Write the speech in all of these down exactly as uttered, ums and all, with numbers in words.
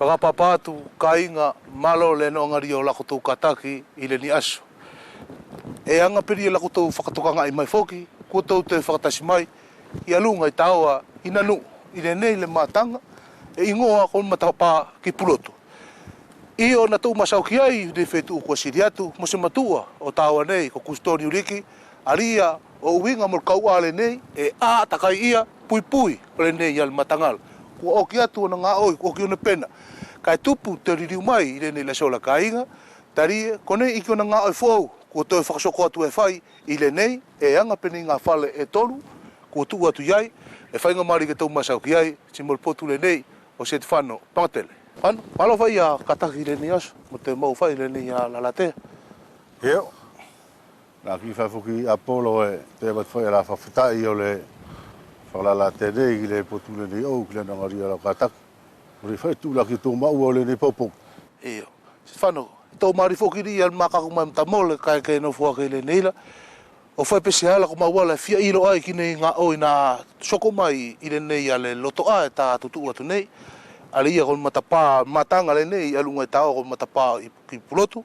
Fakapapau atu kāiga, mālō le noʻagalia o lakotou kātaki i lenei aso. E aga pē ia lakotou fakatokagaʻi mai foki, kua tou toe fakatasi mai ia luga i taoa i Nanuʻu i lenei le mataga, e igoa ko le matapā ki Pulotu. Io, natou masau ki ai nei feituʻu kua sili atu mo se matuʻa o taoa nei ko Kusitoni Uliki, alia o uiga mo le kauʻā lenei e ʻā takai ia puipui o lenei ia le matagala. Kua oki atu ona gaʻoi, kua oki ona pena. Kae tupu te liliu mai i lenei le sola kāiga, talie ko nei iki ona gaʻoi foʻou kua toe fakasoko atu e fai i lenei, e aga pē nei gāfale e tolu kua tuʻu atu i ai, e faiga mālie ke tou masau ki ai, ti mo le potu lenei o Setifano Pagatele. Fano, mālō fai ia kātaki i lenei aso mo te mau fai i lenei ia lalatea. Io. Naʻa ki fai foki Apolo e te vatu fai ia la fakafetaʻi o le fakalalatea nei ki le potu lenei ʻo ki le noʻagalia o lau kātaki. Mo le fai tuʻulaki tou maʻua o lenei poupou. Io. Setifano, tou mālie foki ia le makaku mai matamole kae ke nofo ake i lenei la. ʻO fai pē se ala ko mau ala e fia ilo ai ki nei gaʻoi naʻa soko mai i lenei ia le lotoʻā e ta tutuʻu atu nei. Alia ko le matapā, mataga lenei alu gai taoa ko le matapā i ki Pulotu.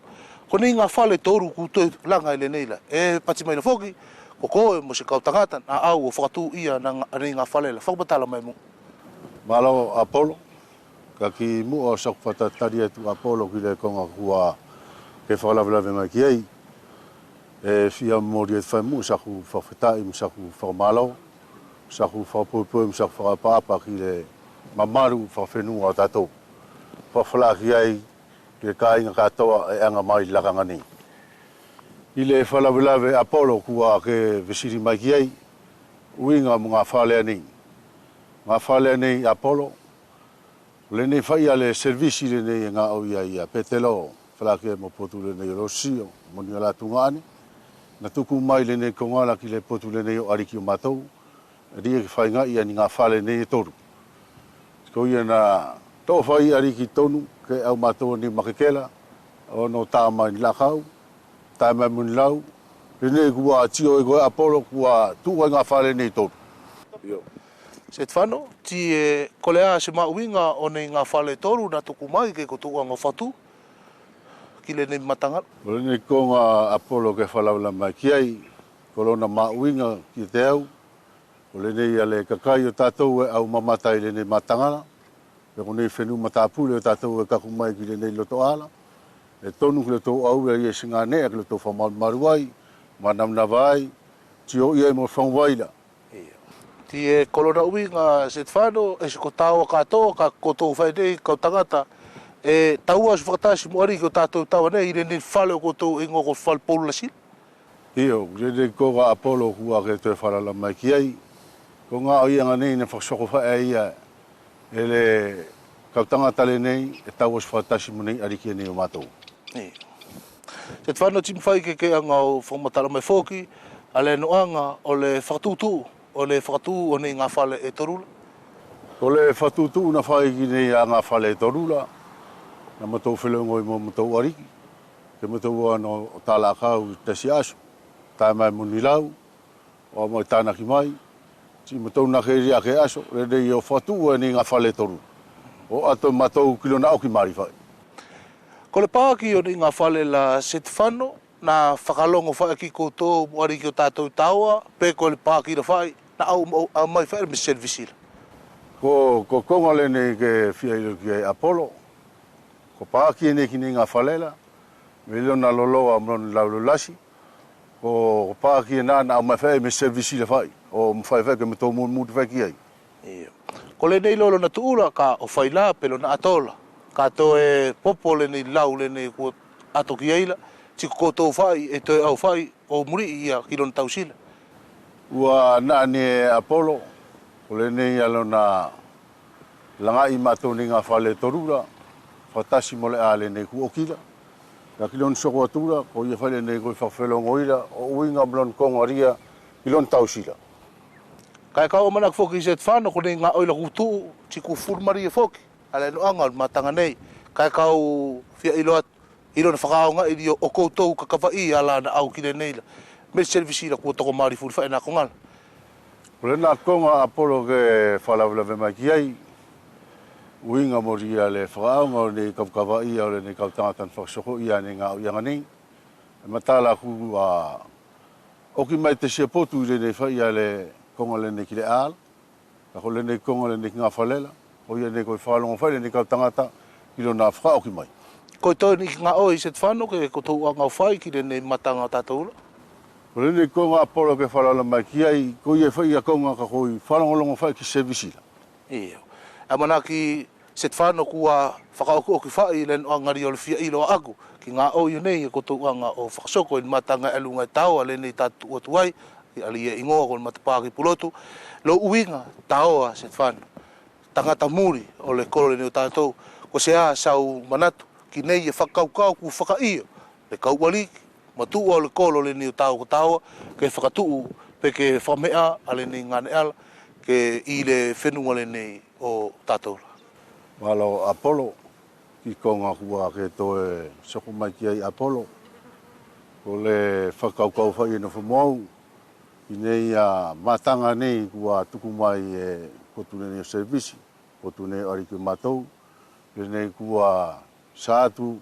Ko nei gāfale e tolu kua toe laga i lenei la, e pati mai na foki ko koe mo se kau tagata naʻa au ʻo fakatū ia na ga-, nei gāfale la, fakamatala mai muʻa. Mālō Apolo. Ka ki muʻa o saku fakatatali atu Apolo ki le koga kua ke fakalavelave mai ki ai, e fia moli atu fai muʻa saku fakafetaʻi mo saku fakamālō, saku fakapoipoi mo saku fakaʻapaʻapa ki le mamalu fakafenua o tatou. Fakafalaki ai ki le kāiga kātoa e aga mai lakaga nei. I le fakalavelave Apolo kua ke vesili mai ki ai, uiga mo gāfale nei. Gāfale nei Apolo, o lenei fai ia le selevisi lenei e gaʻo ia ia Petelo, falake mo potu lenei o Losio, mo ni ala tugaʻane. Na tuku mai lenei koga la ki le potu lenei o ariki o matou. Alia ke faigaʻi ia ni gāfale nei e tolu. Ko ia na toʻo fai ariki tonu ke au matou ni makekela, ʻo no ta mai ni lakau, ta mai mo ni lau, lenei kua tio e koe Apolo kua tuʻu ai gāfale nei tolu. Io. Setifano, ti e ko le ā se maʻuiga o nei gāfale e tolu na tuku mai ke ko tuʻuaga o fatu ki lenei matagala. Ko lenei koga Apolo ke fakalavelave mai ki ai, ko lona maʻuiga kiate au, ko lenei ia le kakai o tatou e au mamata i lenei matagala, pe ko nei fenua matapule o tatou e kaku mai ki lenei lotoʻā la, e tonu ki lotou ʻau ia e siga nei ki lotou fakamalumalu ai, manamanava ai, tio ia mo fagu vai la. Io. Ti e ko lona uiga Setifano, e siko taoa kātoa ka ko tou fai nei kau tagata, e tauasu fakatasi mo ariki o tatou taoa nei i lenei fale o koutou e igoa ko fale Poulu Lasila. Io, lenei koga Apolo kua ke toe fakalavelave mai ki ai. Ko gaʻo ia ga nei na fakasoko fai ia e le kau tagata lenei e tauasu fakatasi mo nei ariki nei o matou. Io. Setifano, ti mafai ke ke aga ʻo fakamatala mai foki a le noʻaga o le fakatuʻutuʻu o le fakatuʻu o nei gāfale e tolu la. Ko le fakatuʻutuʻu na fai ki nei a gāfale e tolu la, na matou felogoi mo matou ariki. Ke matou ua no talakau i tasi aso, ta mai mo ni lau, ʻo mai tanaki mai, ti matou na ke lia ke aso lenei ʻo fakatuʻu e nei gāfale e tolu. ʻO ato matou ki lona ʻoki mali fai. Ko le paki o nei gāfale la Setifano, na fakalogo fai ki koutou mo ariki o tatou taoa, pe ko le paki la fai na au, au, au mai fai me selevisi la. Ko, ko koga lenei ke fia ilo ki ai Apolo. Ko paki e nei ki nei gāfale la, me lona loloa mo lona laulasi. Ko paki e na na au mai fai me selevisi la fai, ʻo mafai fai ke matou mulimuli fai ki ai. Io. Ko lenei lona tuʻula ka ʻo fai la pe lona ato la, ka toe popo lenei lau lenei kua ato ki ai la, ti ko koutou fai e toe au fai ʻo muliʻi ia ki lona tausila. Ua naʻa ni e Apolo, ko lenei ia lona lagaʻi matou nei gāfale e tolu la, fakatasi mo le ʻā lenei kua ʻoki la. Ka ki lona soko atu la, ko ia fai lenei ko e fakafelogoi la ʻo uiga mo lona koga lia ki lona tausila. Kae kau amanaki foki Setifano, ko nei gaʻoi la kua tuʻu, ti kua fuli malie foki a le noʻaga o le mataga nei. Kae kau fia ilo atu i lona fakaaogaʻi lio o koutou kakavaʻi a la na au ki lenei la, me selevisi la kua toka mali fuli fai na koga la. Ko lena koga Apolo ke fakalavelave mai ki ai. Uiga molia le fakaaoga o lenei kavakava ia o lenei kau tagata ne fakasokoia nei gaoiaga nei. E matala kua oki mai te sia potu i lenei fai ia le koga lenei ki le ala. Ka ko lenei koga lenei ki gafalela. Ko ia nei ko e fakalogofai lenei kau tagata ki lona fakaoki mai. Ko e toe ni ki gaoi Setefano ke ko tou a gaofai ki lenei mataga o tatou la? Ko lenei koga Apolo ke fakalala mai ki ai, ko ia fai ia koga ka ko e fakalogologofai ki sevisi la. Io. Amanaki Setefano kua fakaokioki fai le noaga lea o le fia ilo a aku ki gaoi nei e ko tou aga o fakasoko i le mataga e aluga e taoa lenei ta tutuʻu atu ai. Ia alia igoa ko le matapaki Pulotu. Lou uiga taoa Setefano, tagata muli o le kolo lenei o tatou, ko se a sau manatu ki nei e fakakaukau kua fakaio le kau aliki ma tuʻua o le kolo lenei o tatou ko taoa ke fakatuʻu pe ke fakamea a lenei gane ala ke i le fenuga lenei o tatou la? Malo Apolo. Ki koga kua ke toe soko mai ki ai Apolo, ko le fakakaukau fai e nofo mo au i nei a mataga nei kua tuku mai e potu lenei o sevisi, potu nei o aliki o matou, lenei kua sa atu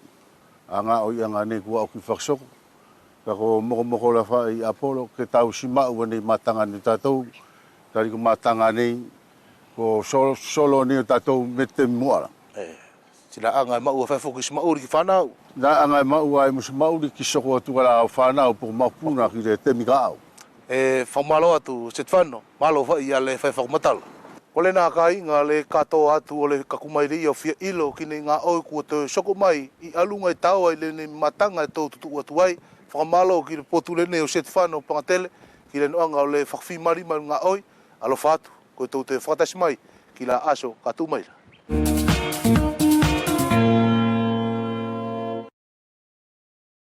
a gaoiaga nei kua oki fakasoko. Ka ko mokomoko la fai Apolo ke tausi maʻu a nei mataga nei o tatou, tali ko mataga nei ko solo, solo nei o tatou me temi muala. E, ti la aga e maʻu a fai foki si maʻuli ki fanau. La aga e maʻu a e musi maʻuli ki soko atu ka la au fanau po mapuna ki le temi kaʻau. E fakamalo atu Setefano, malo fai ia le fai fakamatala. Ko lena kaiga le katoa atu o le kaku mai le ia o fia ilo ki nei gaoi kua toe soko mai i aluga i taoa i lenei mataga e tou tutuʻu atu ai. Fakamalo ki le potu lenei o Setefano Pagatele ki le noaga o le fakafimali mai o le gaoi. Alofa atu, ko e tou toe fakatasi mai ki la aso ka tuʻu mai la.